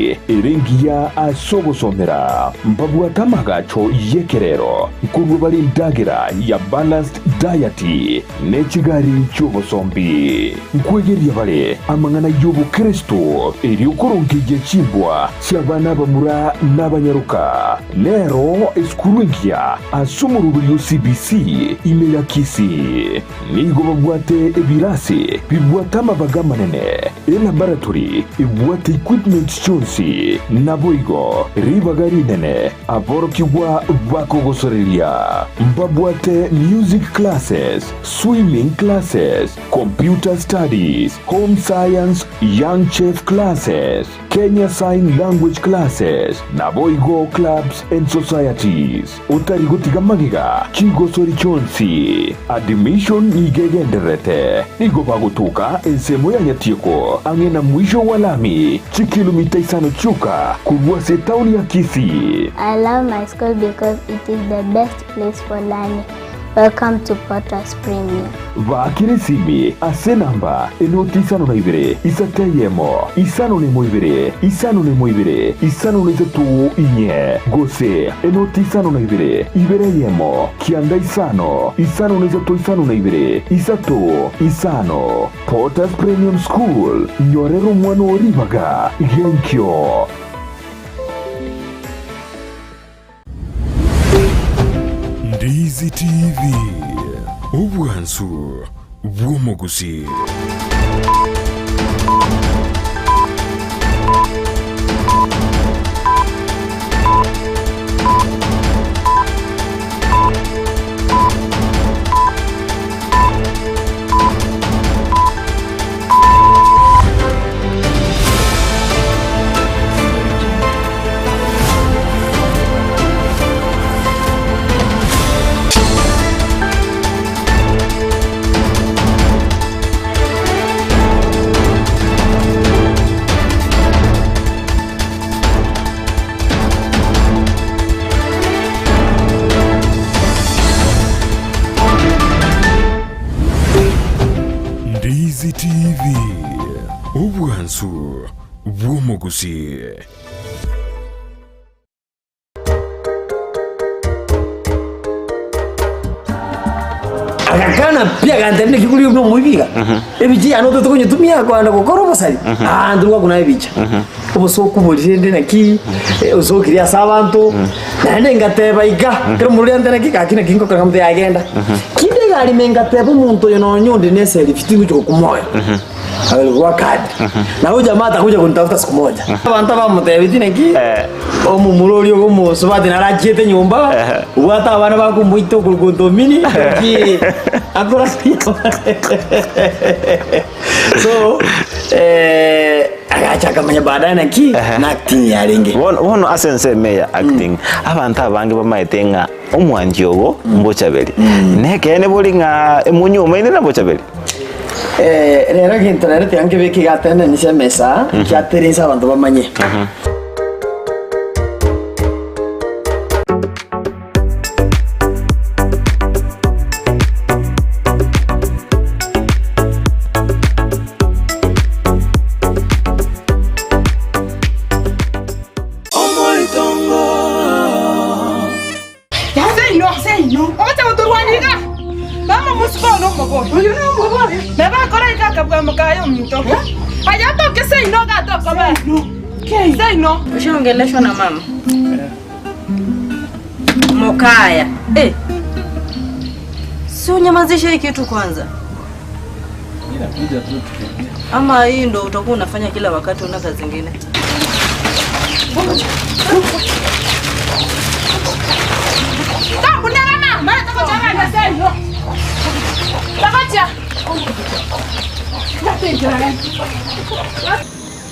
Environment ere engiya ase ogosomera. Mbabwate amagacho y'ekerero nkorua bare endagera ya balanced diet ne chigari chi'obosombi. Nkwegeria bare amang'ana y'obokeresto erio korongeyia chimbwa chi'abana abamura na abanyaroka. Nero esukuru engiya ase omoroberi o CBC ime ya Kisii. Nigo babwate ebirasi bibwate amabaga amanene, elaboratory ebwate equipment chionsi, naboigo ribaga rinene aborokigwa bakogosoreria. Mbabwate music classes, swimming classes, computer studies, home science, young chef classes, Kenya Sign Language classes, naboigo clubs and societies. Otari gotiga magega chigosori chionsi. Admission nigo egendererete. Nigo bagotuka ensemo ya Nyatieko ang'e na mwisho wa lami, chikilomita isano chioka korwa ase etaoni ya Kisii. I love my school because it is the best place for learning. Welcome to Potters Premium. Baakera esimi ase enamba enoti 52 isato eyemo 51 ibere 51 ibere 53 inye gose enoti 52 ibere eyemo kianda isano 53 52 3 5. Potters Premium School, nyorera omwana oo ribaga ri'enkio. Ndizi TV, obwansu bw'omogusii. Ndizi TV, obwansu bw'omogusii. Agakana pi agantebia naki kori buna omoibi iga, ebicha yane otagete konyetumia kogenda gokora obosari, aa intwe twakuna ebicha. Obosoku boria rende naki, osokire ase abanto, naende ngateba iga, ekero omorwori antebia naki gaki naki ngokora nkamotebia yaya genda. Kinde egari ime ngateba omonto oyo nonye onde na eserifi tingochi gokwa moyo, agarikwa kadi, na huyu jamaa atakuja kunitafuta siku moja. Abanto abamotebetie naki, omomura oria okomosubati naro achiete nyomba, obwate abana bakomoita okorokwa Ntomini, naki akora So, eh, agacha akamanya baadaye naki na acting yarenge. Bono bono ase ensemo eye ya acting, abanto abange bamaete ng'a omwanchi ogo mbochaberi. Nekeene bori ng'a emonyuomaine na bochaberi? Eh, rero egento rero tiga nkebeke iga atende nise emesa, nkiatere inse abanto bamanye. Ushaongeleshwa na mama? Mokaya. Eh. Si unyamazishe hii kitu kwanza. Ama hii ndo utakuwa unafanya kila wakati una kazi zingine.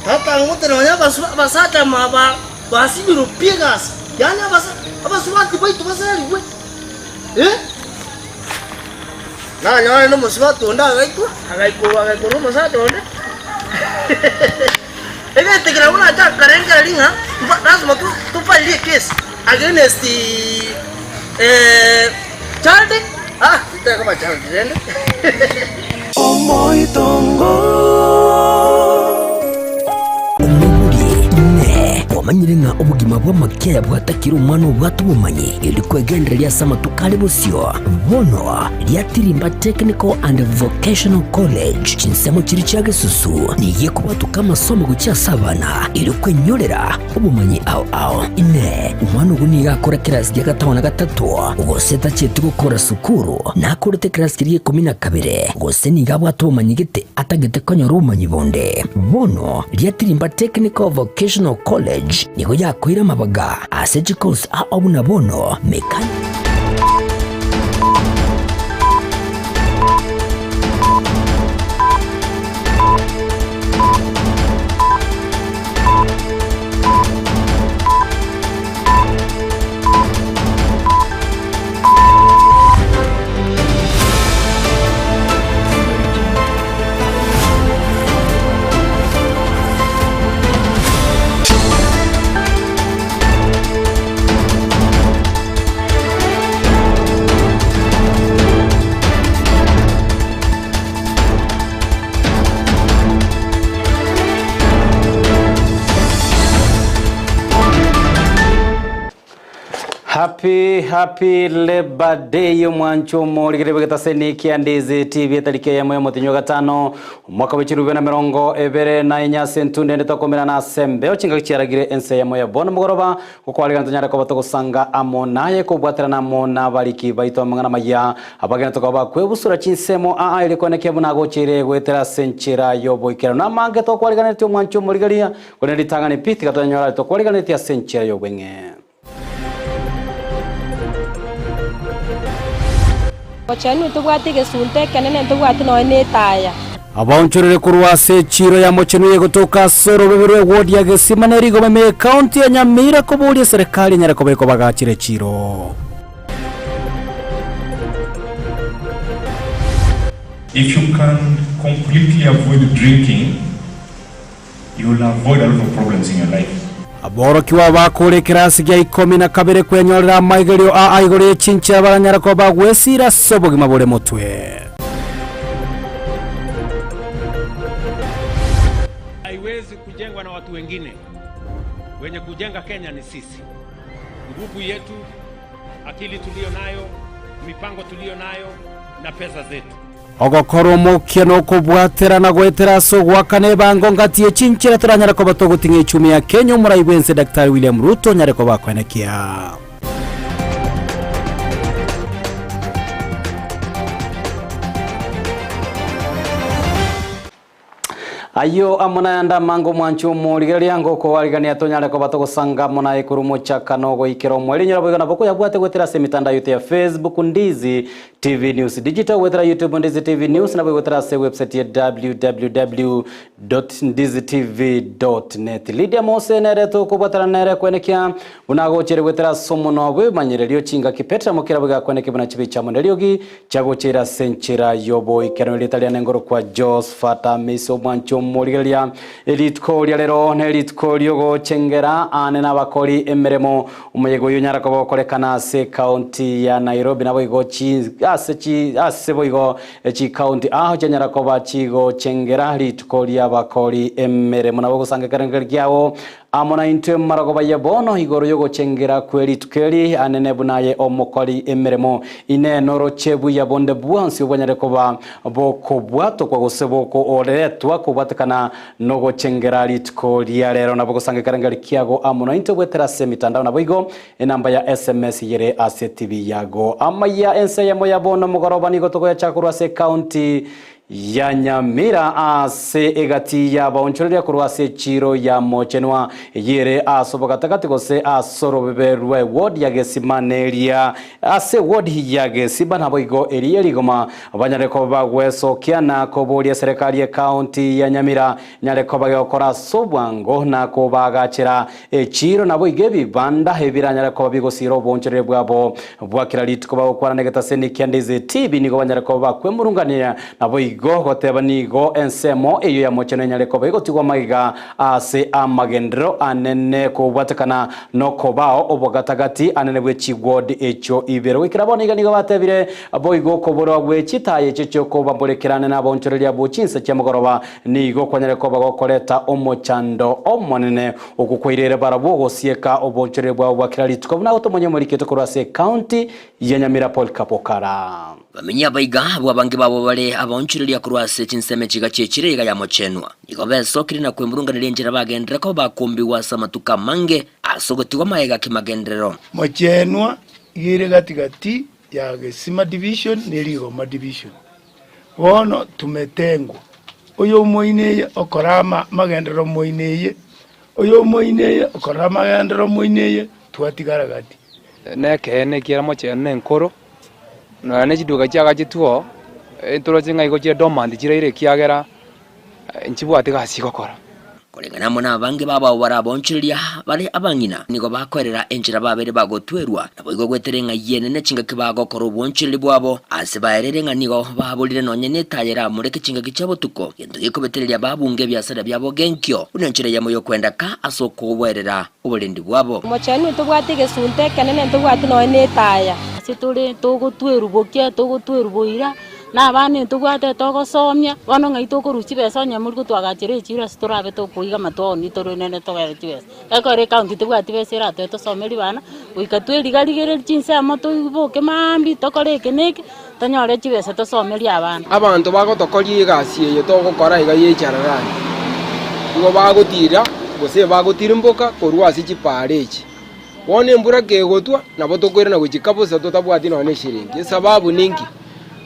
Tata ngote nonya abasacha aba basinyirwe pi egasi, yaani abasubati baito baserigwe, eh? Nanyora nomosubati onde agaitwa, agaikwa agaikwa nomosacha onde, egento ekio nabo nacha nkarengereria ng'a lazima to file ecase against child, ah titekoba child rende. Omoitongo. Omobori ne. Kwamanyire ng'a obogima bw'amakiaya bwatakire omwana obwate obomanyi, erio kwegendereria ase amatuko are bosio. Bono riatirimba Technical and Vocational College chinsemo chiria chia gesusu nigo ekobwatoka amasomo gochia ase abana erio kwenyorera obomanyi ao ao. Inee! Omwana ogo nigo akora kerasi gia gatano na gatato, gose tacheti gokora sukuru, nakorete ekerasi keria gia ikomi na kabere, gose nigo abwate obomanyi gete atagete konyora obomanyi bonde? Bono riatirimba Technical Vocational College nigo yakoire amabaga ase chikosi ao buna bono mechanical. Happy happy Labour Day omwancho omorigere bwegetaseni kia Ndizi TV etariki eyemo y'omotinyi wa gatano omwaka bwe chirube na merongo ebere na inya ase entunde ende tokomerana ase embeo chingaki chiaragire ense eyemo ya bono mogoroba gokwarigana tonyare koba togosanga amo naye kobwaterana amo nabariki baito amang'ana maya Abageni tokaba bakwebusura chinsemo aa erio koenekia buna agocheire goetera ase enchera y'oboikeranu. Namange tokwariganetie omwanchi omorigereria, korende ritang'ani pi tiga tonyore aria tokwariganetie ase enchera y'obweng'e. Gochia ntobwate egesunte ekenene, ntobwate nonya na etaya. Abaonchorere korwa ase echiiro ya Mochenwa egotoka ase orobebe rw'ewodi ya Gesima na Erigoma ime y'Ekaunti ya Nyamira koboria eserekari enyare koba ekobagachera echiiro. If you can completely avoid drinking, you will avoid a lot of problems in your life. Aborokigwa bakore ekerasi gia ikomi na kabere kwenyorera amaigerio aa igoro ye chinchera baranyare koba bagwesiira ase obogima bore motwe. Haiwezi kujengwa na watu wengine. Wenye kujenga Kenya ni sisi. Nguvu yetu, akili tuliyo nayo, mipango tuliyo nayo na pesa zetu. Ogokora omokia nokobwaterana goetera ase ogoakana ebango ngati ye chinchera toranyare koba togoting'a echumi ya Kenya omorai bwense Daktari William Ruto onyare koba akoenekia. Ayio amo nayande amange omwanchi omorigereria ngokoarigania tonyare koba togosanga amo naye korwa omochakano goikera omoerio. Inyora boigo nabo koyabwate goetera ase emitandao yaito ya Facebook Ndizi TV News Digital, goetera YouTube Ndizi TV News, naboigo goetera ase ewebsite ya www.ndizitv.net. Lydia Mose nere tokobwatana nere kwenekia buna agochere goetera ase omonwa bw'ebimanyererio chingaki Petra Mokera boigo akwenekia buna chibicha amo neriogi Chiagocheire ase enchera y'oboikeranu erieta riane ngorokwa Josphat Amisi omwanchi omorigereria. Rituko ria rero nerituko riogochengera aane nabakori emeremo. Omoyega oyio onyare koba ogokorekana ase ekaunti ya Nairobi naboigo chi ase chi ase boigo chikaunti ao chianyara koba chigochengera rituko riabakori emeremo. Nabo ogosanga ekerengererio kiao Amo naintwe marogoba ye bono igoro y'ogochengera kwe rituko eri anene buna aye omokori emeremo. Inee noroche buya bonde bwonsi obwanyare koba bokobwatokwa gose bokooretwa kobwatekana nogochengera rituko ria rero? Nabo gosanga ekerengerio kiago amo naintwe goetera ase emitandao naboigo enamba ya sms yere ase TV yago. Amaiya ense eyemo ya bono mogoroba nigo togoyacha korwa ase ecounty ya Nyamira ase egati y'abaonchoreria korwa ase echiiro ya Mochenwa, eyio ere ase obogatagati gose ase orobebe rwa ewodi ya Gesima neria ase ewodi ya Gesiba naboigo eria ye rigoma banyare koba bagwesokia na koboria eserekari y'ecounty ya Nyamira nyare koba gegokora ase obwango na kobaagachera echiiro naboigo ebibanda ebiranyare koba bigosiira oboonchoreria bwabo bwa kera rituko bagokwana negetaseni kia Ndizi TV nigo banyare koba bakwemurungania naboigo. boigo goteba nigo ensemo eyio ya mochenu enyare koba egotigwa magega ase amagenderero anene kobwatekana nokobao obogatagati anene bwe chigward echio ibere. Goikera bono iga nigo batebire boigo okoborwa gwe chitaya echio chiokobamborekera anene abaonchoreria abwo chinsa chia mogoroba nigo kwanyare koba gokoreta omochando omonene. Okwo kwairere barabwo gosieka oboonchoreria bwabo bwa kera rituko buna gotomonya omorikete korwa ase ecounty ya Nyamira Paul Kapokara. Bamenyi abaiga abwo abange babo bare abaonchoreria korwa ase chinsemo echiga chi'echire iga yamochenwa. Nigo besokire na kwemurunganeria enchera bagenderere koba bakombigwa ase amatuko amange ase ogotigwa magega ki'magenderero. Mochenwa iga ere gati gati ya Gesima Division ne Rigoma Division. Bono tumetengwa, oyomoino eye okora amagenderero moino eye, oyomoino eye okora amagenderero moino eye, twatigara gati. Nekeene ekiagera mochenu nenkoro, nonya ne chiduka chiagachetwe oo, ntoroche ng'a igo chire dormant chiraire ekiagera nchibwati gasi gokora. Koreng'ana amo nabange babo abwo barabaonchoreria bare abang'ina, nigo bakoerera enchera babeire bagotwerwa, naboigo goetera eng'ai enene chingaki bagokora obonchoreri bwabo, ase baereire ng'a nigo baborire nonye netaya eramoreke chingaki chia botuko, gento gekobetereria babunge ebiasara biabo genkio, buna enchera eyemo y'okwenda ka ase okoboerera oborendi bwabo. Omochenu ntobwate egesunte ekenene ntobwate nonya netaya. Ase tore togotwerwa bokia, togotwerwa boira. Na abana intobwate togosomia, bono ng'ai tokorusia chibesa onye mori gotwagachera echiro ase torabe tokoiga amatwao torwenene togere chibesa. Ekero ecounty tebwati besa eratoe tosomerie bana, goika twerigarigereria chinsemo toboke maambia tokore eke na eke, tonyore chibesa tosomerie abana. Abanto bagotokoria egasi eye togokora iga y'echararani, nigo bagotira gose bagotirimboka korwa ase chipaara echi. Bono embura kegotwa, nabo tokoirana gochia kabosa totabwati nonya neshiringi. Esababu ninki?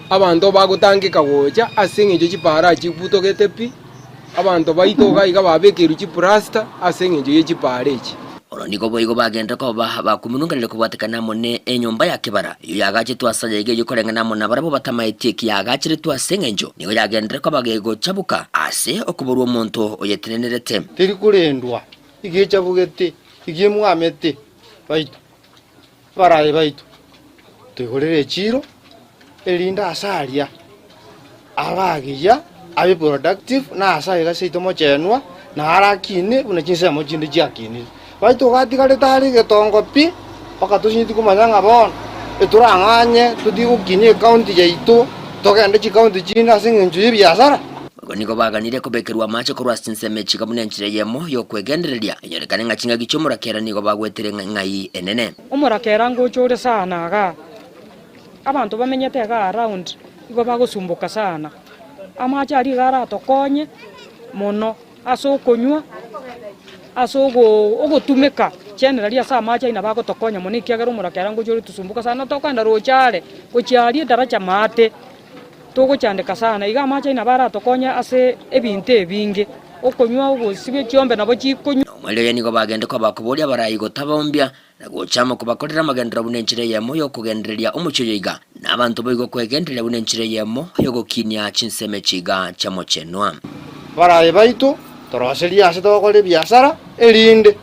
Abanto bagotangeka gocha ase eng'encho chipaara chibutogete pi, abanto baito iga iga babekeirwe chiplasta ase eng'encho ye chipaara echi. Oro nigo boigo bagenderera koba bakominunganire kobwatekana amo ne enyomba ya kebara, eyio yaagachetwe ase ayaiga eyio koreng'ana amo nabarabwo batamaeti eki yaagacheretwe ase engencho nigo yagenderera koba gegochabuka ase okoborwa omonto oyetenenerete. Teri korendwa, igechabugete, igemwamete baito, abaraai baito, toigorere echiiro, erinde ase aria abe agiya, abe productive, na ase aiga seito mochenwa, na arakine buna chinsemo chinde chiakinire. Baito gatigarete are egetongo pi, mpaka tosinyeti komanya ng'a bono, etorang'anye totige gokinia ecounty yaito, togende chicounty chinde ase eng'encho ya ebiasara. Boigo nigo baganirie kobekerwa amache korwa ase chinsemo echi buna enchera eyemo y'okwegendereria, enyorekane ng'a chingaki chi'omorakera nigo bagwetere ng'ai enene. Omorakera ngocha ore sana igaa, abanto bamenyete igaa around igo bagosumboka sana. Amache aria iga aratokonye mono ase okonywa, ase ogotumeka generally ase amache aywo nabo agotokonya mono ekiagera omorakera ngocha ore tusumboka sana tokoenda roche are, gochia aria edaracha maate. Togochandeka sana, iga amache aino nabo aratokonye ase ebinto ebinge, okonywa, ogosibia chiombe nabo chikonywa. Na omweri oye nigo bagende koba koboria abarai gotabaombia, na gocha amo kobakorera amagenderero buna enchera eyemo y'okogendereria omochie oyo iga, na abanto boigo kwegendereria buna enchera eyemo y'ogokinia chinsemo echi iga chiamochenwa. Abarai baito toroserie ase togokora ebiasara, erinde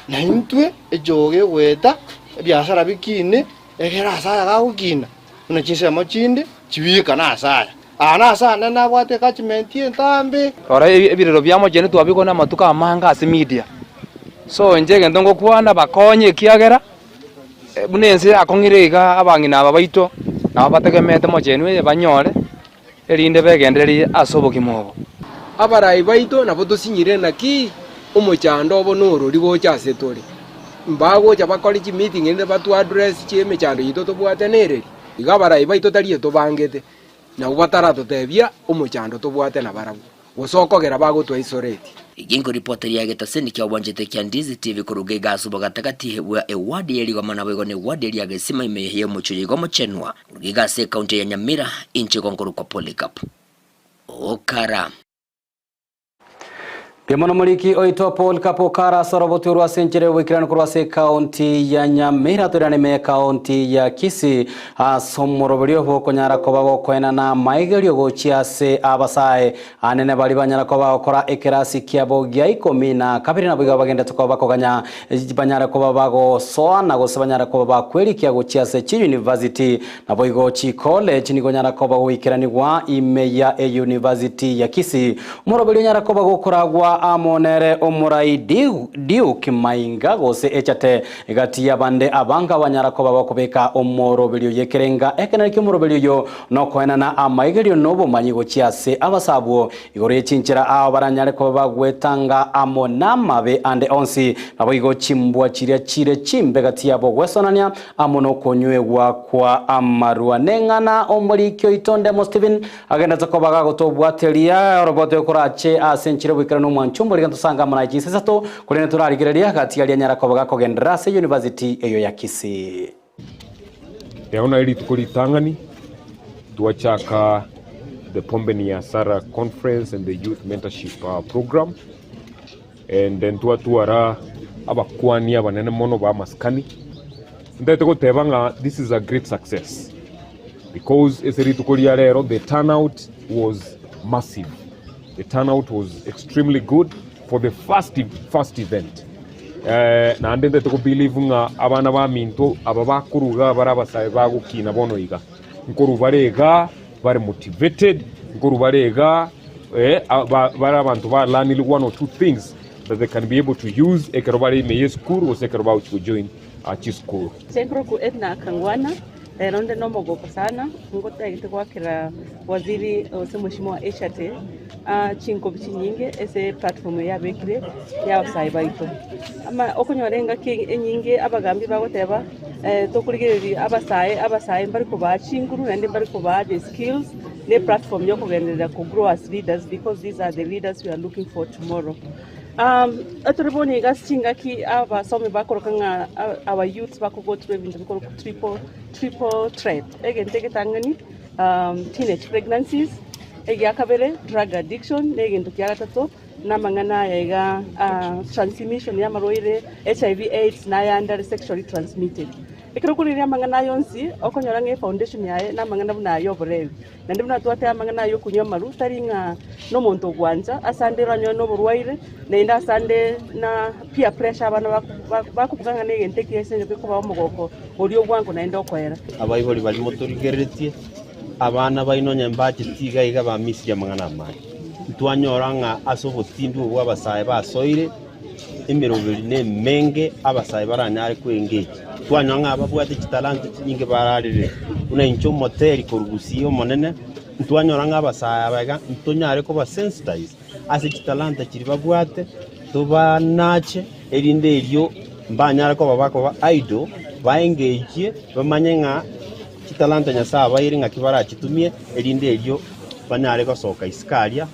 naintwe echogo egoeta ebiasara bikine, Ekero ase aya gagokina, buna chinsemo chinde chibikane ase aya. Aa nase ane nabwate ecatchment entambe. Rora ebirero bia mochenu twabikwa namatuko amange ase media, so inche egento ngokwana bakonye ekiagera buna ense yakong'ire iga abang'ina aba baito nabo bategemeete mochenu eye banyore erinde begendererie ase obogima obo. Abarai baito nabo tosinyire naki omochando obo norori gocha ase tore. Mbagocha bakore chimeeting erinde batwe address chi'emechando yaito tobwate nereri. Igo abarai baito tari etobangete, nabwo bataratotebia omochando tobwate nabarabwo, gose okogera bagotwa isolate. Egenko ripota ria getaseni kia obwanchete kia Ndizi TV koruga iga ase obogatagati bwa eward ye Rigoma naboigo ne eward eria Gesima ime y'omochie oyo iga omochenwa. Koruga iga ase ecounty ya Nyamira, inche igo nkorokwa Polycarp Okara. Mono moriki oito Paul Kapokara ase oroboti orwo ase enchera y'oboikeranu korwa ase ekaunti ya Nyamira toirane ime ekaunti ya Kisii ase omoroberio bw'okonyara koba gokoenana amaigerio gochia ase abasae anene baria banyara koba bagokora ekerasi kiabo gia ikomi na kabere naboigo bagendete koba bakoganya banyare koba bagosoana gose banyare koba bakwerikia gochia ase chiuniversity Naboigo chicollege nigo onyara koba goikeranigwa ime ya eyunivasiti ya Kisii. Omoroberi onyara koba gokoragwa amo nere omorai Duke Mainga gose Echate gati y'abande abange abanyara koba bakobeka omoroberi oyo ekerenga ekenene ki'omoroberi oyo nokoenana amaigerio nobomanyi gochia ase abasabwo Igoro ye chinchera ao baranyare koba bagwetanga amo namabe ande onsi, naboigo chimbwa chiria chire chimbe gati yabo ogwesonania amo nokonywegwa kwa amarwa. Neng'ana omoriki oito Ndemo Stephen agenderete koba gagotobwateria orobote okorache ase enchera oboikeranu omwancho omorige ntosange amo naye chinsa isato, korende torarigereria gati aria anyara koba gakogenderera ase university eyo ya Kisii. Rero naye rituko ritang'ani twachaka the Pombe ni Hasara conference and the youth mentorship program and then twatwara abakwani abanene mono ba amasikani. Ntagete goteba ng'a this is a great success because ase rituko ria rero the turnout was massive, the turnout was extremely good for the first, first event. Naende ntagete ko believe ng'a abana baminto aba bakoruga bare abasae bagokina bono iga, nkorwa bare igaa bare motivated, nkorwa bare igaa bare abanto ba learnire one or two things that they can be able to use ekero bare ime ya esukuru gose ekero bagochia go join chisukuru. Inche nkorokwa Edna Kangwana, rero nde nomogoko sana, ngotagete goakera waziri gose mheshimiwa Eshate chinkobi chinyinge ase eplatform eye abekire ya abasae baito. Ama okonyora engaki enyinge abagambi bagoteba tokorigereria abasae abasae mbari kobaa chinguru naende mbari kobaa the skills na eplatform ya okogenderera ko grow as leaders because these are the leaders we are looking for tomorrow. Etore bono iga ase chingaki abasomi bakoroka ng'a our youths bako go through ebinto bikorokwa triple triple threat. Egento egetang'ani teenage pregnancies, egia kabere drug addiction, na egento kia gatato na amang'ana aya iga transmission ya amarwaire HIV AIDS na ayande are sexually transmitted. Ekero okorigereria amang'ana aya onsi okonyora ng'a efoundation yaye na amang'ana buna aya oborebi. Naende buna twateba amang'ana aya okonywa amaru, tari ng'a nomonto ogwancha, ase ande oranyore noborwaire, naende ase ande na peer pressure abana bakobuga ng'a negento ekiya ase eng'encho gekobaa omogoko oria obwango naende okoera. Abaibori baria motorigereretie, abana baino onye mbacheti iga iga bamisirie amang'ana amange. Ntwanyora ng'a ase obotindi obwo abasae basoire, emeroberi nemenge abasae baranyare koengage. Twanyora ng'a ababwate chitalanta chinyinge bararire, buna inche omoteri korwa Gusii omonene, ntwanyora ng'a abasae aba iga ntonyare koba sensitize ase chitalanta chiria babwate, tobanache erinde erio mbanyare koba bakoba idle, baengage bamanye ng'a chitalanta Nyasae abaeire ng'aki barachitumie, erinde erio banyare gosoka isiko aria.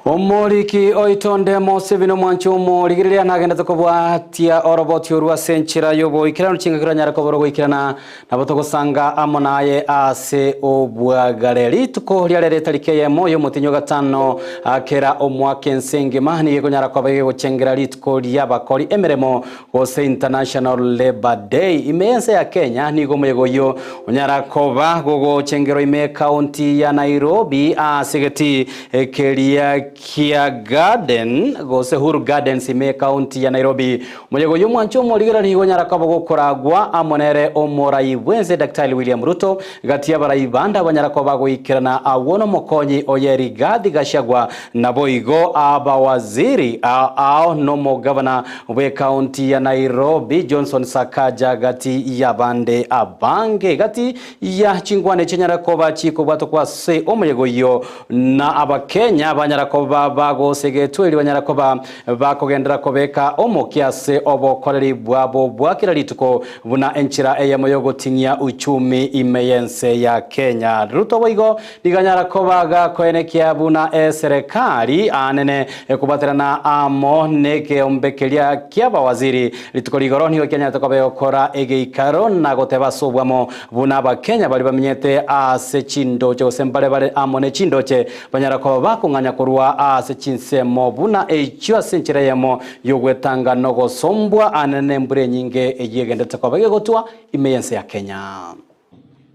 Omoriki oito Ndemo Stephen omwanchi omorigereria nagendete kobwatia oroboti orwo ase enchera y'oboikeranu chingaki oranyare koba orogoikerana nabo togosanga amo naye ase obwagare. Rituko ria rero etariki eyemo y'omotienyi o gatano kera omwaka ense engima nigo ekonyara koba egegochengera rituko ri'abakori emeremo gose International Labour Day. Ime y'ense ya Kenya nigo omoyega oyio onyara koba gogochengerwa ime y'ecounty ya Nairobi ase egetii keria kia Garden gose Uhuru Gardens ime y'ecounty ya Nairobi. Omoyega oyio omwanche omorigereri nigo onyara koba gokoragwa amo nere omorai bw'ense Daktari William Ruto gati y'abarai bande abanyara koba goikerana agwo nomokonyi oye Rigathi Gachagua naboigo abawaziri ao nomogavana bw'Ekaunti ya Nairobi, Johnson Sakaja gati y'abande abange. Gati ya chingwana echi chianyara koba chikobwatokwa ase omoyega oyio na Abakenya banyara koba bagosegetwa erio banyara koba bakogenderera kobeka omokia ase obokoreri bwabo bwa kera rituko buna enchera eyemo y'ogoting'ia uchumi ime y'ense ya Kenya. Ruto boigo Nigo anyara koba gakoenekia buna eserekari aanene ekobwaterana amo nekeombe keria ki'abawaziri. Rituko rigoro nigo kianyarete koba egokora egeikaro na goteba ase obwamo buna Abakenya baria bamenyete ase chindoche gose mbare bare amo ne chindoche banyara koba bakong'anya korwa. korwa ase chinsemo buna echio ase enchera eyemo y'ogwetanga nogosombwa anene nembura enyinge eyio egenderete koba egegotwa ime y'ense ya Kenya.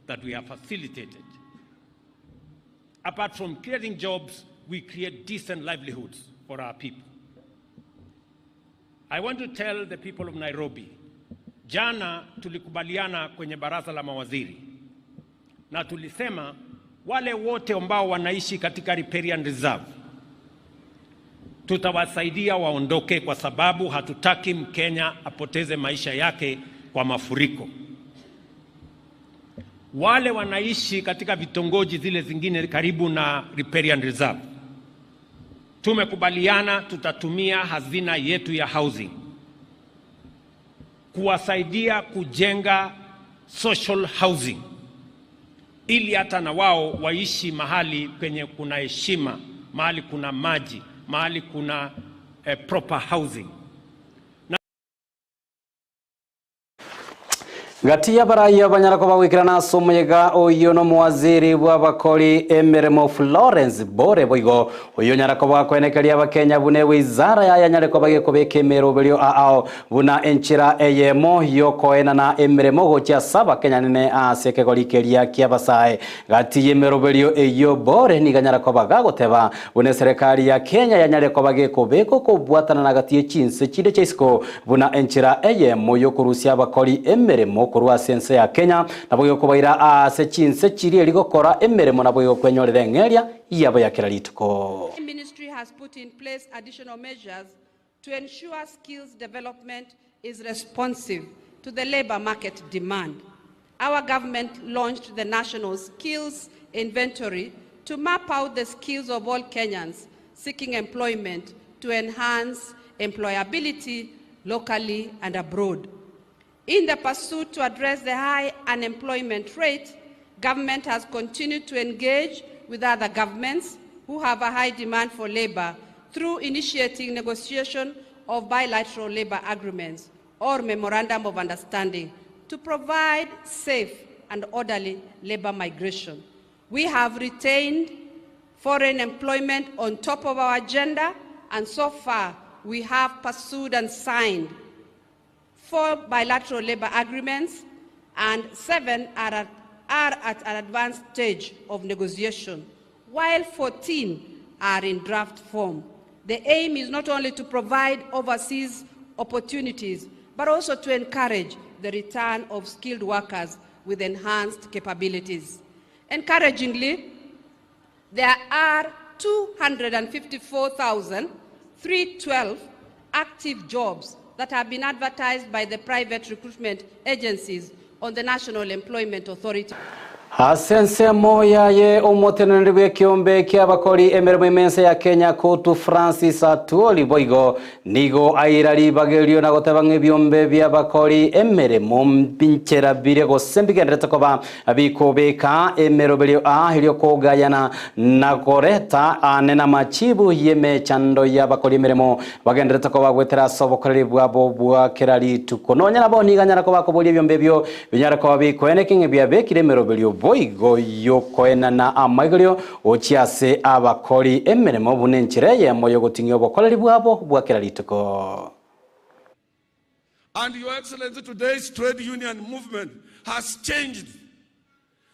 that we have facilitated. Apart from creating jobs, we create decent livelihoods for our people. I want to tell the people of Nairobi, jana tulikubaliana kwenye baraza la mawaziri na tulisema wale wote ambao wanaishi katika riparian reserve tutawasaidia waondoke, kwa sababu hatutaki Mkenya apoteze maisha yake kwa mafuriko. Wale wanaishi katika vitongoji zile zingine karibu na riparian reserve, tumekubaliana tutatumia hazina yetu ya housing kuwasaidia kujenga social housing ili hata na wao waishi mahali penye kuna heshima, mahali kuna maji, mahali kuna eh, proper housing. Gati y'abaraiyo banyara koba goikerana ase omoyega oyio na omowaziri bw'abakori emeremo Florence Bore boigo oyio onyara koba gakoenekeria abakenya buna ewizara yaye anyare koba gekobeka emeroberio ao buna enchera eyemo yokoenana emeremo gochia ase abakenya nene ase ekegori keria kia abasae. Gati y'emeroberio eyio Bore nigo anyara koba gagoteba buna eserekari ya Kenya yanyare koba gekobeka okobwatana na gati y'echinse chinde chia isiko buna enchera eyemo yokorusia abakori emeremo korwa ase ense ya Kenya nabo gekobaira ase chinse chiria eri gokora emeremo nabo egokwenyorera eng'eria yabo ya kera rituko. The ministry has put in place additional measures to ensure skills development is responsive to the labor market demand. Our government launched the National Skills Inventory to map out the skills of all Kenyans seeking employment to enhance employability locally and abroad. In the pursuit to address the high unemployment rate, government has continued to engage with other governments who have a high demand for labor through initiating negotiation of bilateral labor agreements or memorandum of understanding to provide safe and orderly labor migration. We have retained foreign employment on top of our agenda, and so far we have pursued and signed 4 bilateral labor agreements, and 7 are at an advanced stage of negotiation, while 14 are in draft form. The aim is not only to provide overseas opportunities, but also to encourage the return of skilled workers with enhanced capabilities. Encouragingly, there are 254,312 active jobs that have been advertised by the private recruitment agencies on the National Employment Authority. Ase ensemo yaye omoteneneri bw'ekiombe ki'abakori emeremo ime ense ya Kenya Kotu Francis Atwoli boigo nigo aira ribagerio na goteba ng'a ebiombe bi'abakori emeremo mbinchera bire gose mbigenderete koba bikobeka emeroberio aa erio kogayana na koreta ane na amachibu y'emechando y'abakori emeremo bagenderete koba goetera ase obokoreri bwabo bwa kera rituko. Nonya nabo nigo anyara koba akoboria ebiombe ebio binyare koba bikoeneki ng'a biabekire emeroberio boigo y'okoenana amaigerio gochia ase abakori emeremo buna enchera eyemo y'ogoting'ia obokoreri bwabo bwa kera rituko. And Your Excellency, today's trade union movement has changed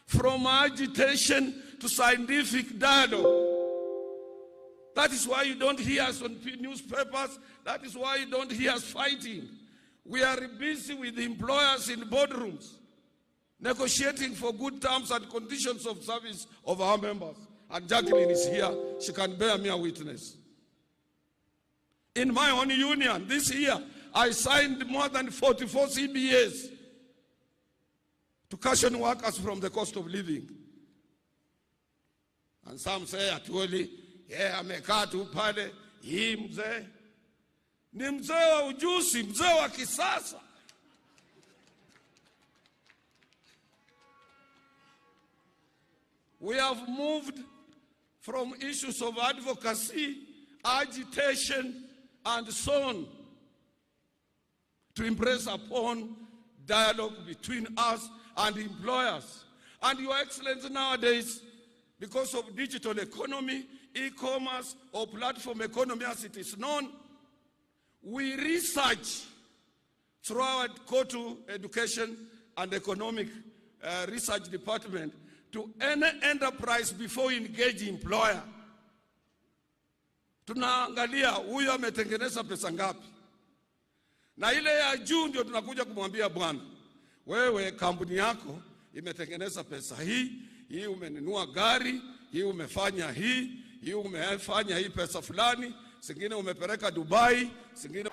from agitation to scientific dialogue. That is why you don't hear us on newspapers. That is why you don't hear us fighting. We are busy with employers in boardrooms, negotiating for good terms and conditions of service of our members. And Jacqueline is here. She can bear me a witness. In my own union this year, I signed more than 44 CBAs to cushion workers from the cost of living. And some say, Atwoli, yeah, amekaa tu pale, hii mzee ni mzee wa ujuzi, mzee wa kisasa. We have moved from issues of advocacy, agitation, and so on to impress upon dialogue between us and employers. And Your Excellency, nowadays, because of digital economy, e-commerce or platform economy as it is known. We research through our COTU Education and Economic uh, Research Department to any enterprise before we engage employer. Tunaangalia huyu ametengeneza pesa ngapi, na ile ya juu ndio tunakuja kumwambia bwana, wewe kampuni yako imetengeneza pesa hii hii, umenunua gari hii, umefanya hii hii, umefanya hii pesa fulani, zingine umepeleka Dubai, zingine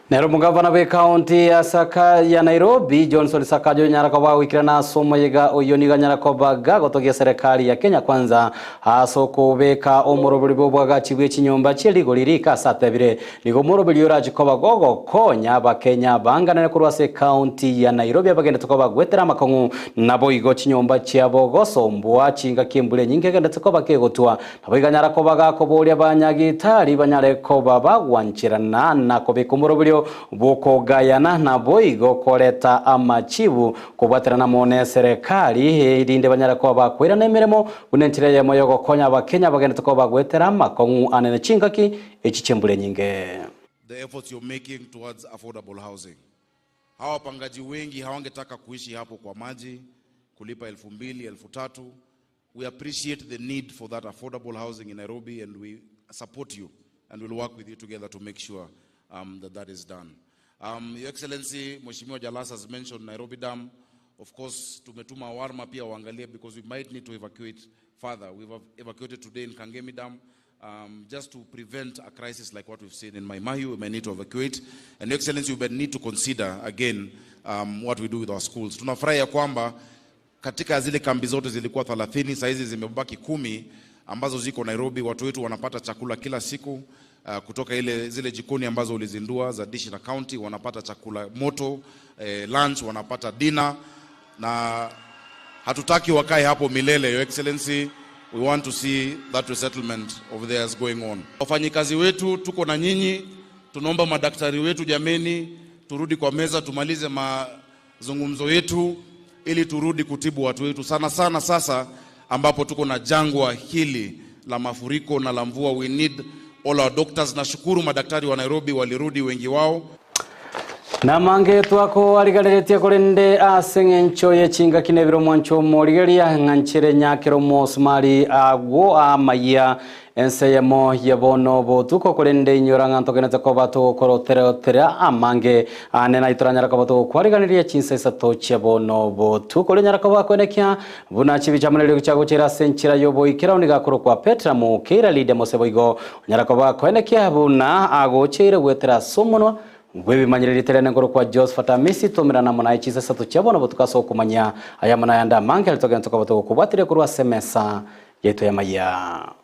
Nero mugavana bwe kaunti ya Saka ya Nairobi Johnson Sakajo nyarako gwikirana ase yega oyo niga nyarako baga gotogia serikali ya Kenya kwanza ase okobeka omoroberi bwa obwagachi bwa echinyomba chia rigori rika ase atebire nigo omoroberi orachikoba gogokonya abakenya banganere korwa ase ekaunti ya Nairobi abagendete koba gwetera amakong'u nabo igo chinyomba chiabo gosombwa chingaki embura enyinge egendete koba kegotwa nabo iga nyarako gakoboria banyagitari banyare koba bagwancherana na kobeka omoroberio bokogayana nabo igo koreta amachibu kobwaterana mone serikali erinde banyare koba bakwirana emiremo buna enchera eyemo ya ogokonya abakenya bagendete koba bagwetera amakong'u anene chingaki echi chia embura enyinge. The efforts you're making towards affordable housing. Hawa wapangaji wengi hawangetaka kuishi hapo kwa maji, kulipa 2000, 3000. We appreciate the need for that affordable housing in Nairobi and we support you and we'll work with you together to make sure that that is done. Your Excellency, Mheshimiwa Jalas has mentioned Nairobi Dam. Of course, tumetuma Warma pia waangalie because we might need to evacuate further. We've evacuated today in Kangemi Dam. Just to prevent a crisis like what we've seen in Mai Mahiu, we may need to evacuate. And Your Excellency, we may need to consider again what we do with our schools. Tunafurahi ya kwamba katika zile kambi zote zilikuwa 30, saa hizi zimebaki 10 ambazo ziko Nairobi. Watu wetu wanapata chakula kila siku kutoka ile zile jikoni ambazo ulizindua za Dishi na County, wanapata chakula moto, lunch, wanapata dinner, na hatutaki wakae hapo milele. Your Excellency, we want to see that resettlement of theirs going on. Wafanyikazi wetu tuko na nyinyi, tunaomba madaktari wetu, jameni, turudi kwa meza tumalize mazungumzo yetu ili turudi kutibu watu wetu, sana sana sasa ambapo tuko na jangwa hili la mafuriko na la mvua. We need all our doctors. Nashukuru madaktari wa Nairobi walirudi wengi wao. Namange twako arigareretie korende ase ng'encho ye chingaki na ebiro mwancho omorigeria ng'anchere nyakero mosumari agwo amaya ense yemo yebono botuko korende inyora ng'anto genete koba togokorotereotera amange ane naitoranyara koba togokwariganiria chinsa isato chia bono botuko rinyara koba kwenekia buna chibichamanĩrio gichagochera ase enchera yoboikera onigakoro kwa Petra Mukira Lydia Moseboigo onyara koba kwenekia buna agocheire gwetera ase omonwa gwebimanyĩrĩrie terene ngoro kwa Josephat Amisi tumirana muna chisa satu chiabo nabo tukaso kumanya aya muna yanda mange alitogena tukaba tugukubwatire kurwa ase mesa yetu ya maya.